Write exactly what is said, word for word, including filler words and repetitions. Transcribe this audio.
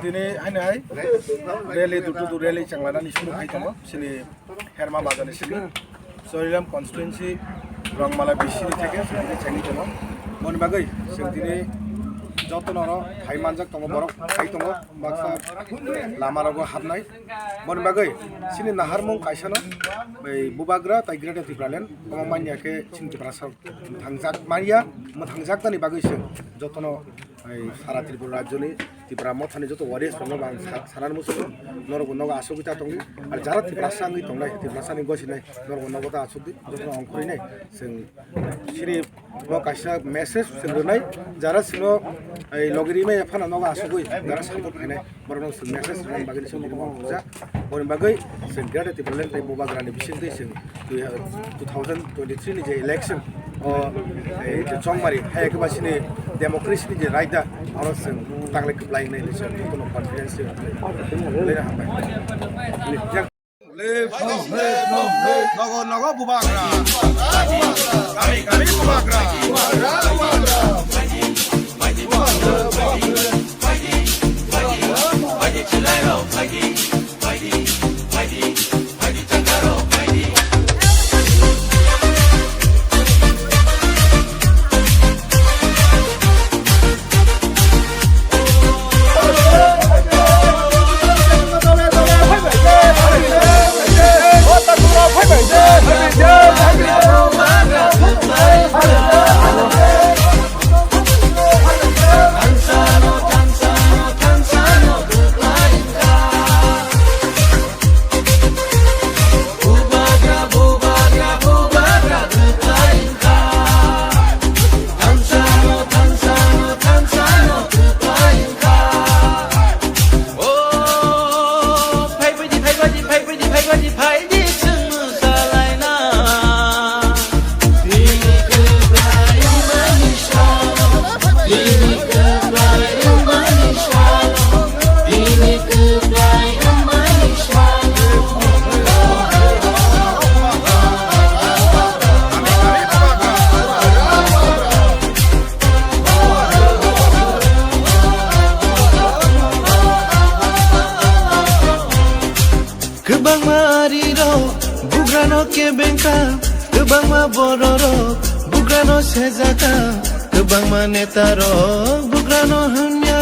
Tini haino hai rally, door to door rally chenglanani suru khai tongo, chini Herma Bazar ni simi, Chorilam constituency, Rongmala B C ni theke chini chengwi tongo. Boni bagwi chwng tini jotono oro phai manjak tongo, borok phai tongo, baksa lama rogo habnai. Boni bagwi chini naharmung kaisano, bai Bubagra tai Greater Tipraland, omo manya khe chini Tiprasa mwthangjak manya, mwthangjaknani bagwi chwng jotono, ai, sara Tripura rajyoni Tipra mothani joto warriors rokno bo ang sa-, sanani muchungo norokbo nogo asugwi ta tongdi. Ar jara Tiprasa wngwi tongnai, Tiprasani gosinai norokbo nogo ta asugdi, jotono ongkhorwi nai. Chwng siri bo kaisa message chwng rwnai, jara chwngno, ai, logi rimai phano nogo asugwi jara support khainai. Borokno chwng message rwna bagwi chwng tini bo puja. Boni bagwi chwng Greater Tipraland tei Bubagrani bisingtwi chwng two thousand twenty-three ni je election o, eh, je chongmari hai khe ba chini democracy ni je raida oro chwng tanglai kwplai hinwi chwng jotono confidence rwna hambai. Nogo nogo Bubagra. Kami kami Bubagra. Kwbangma arirok bugrano kebengkha, kwbangma bororok bugrano sejakha, kwbangma netarok bugrano hamya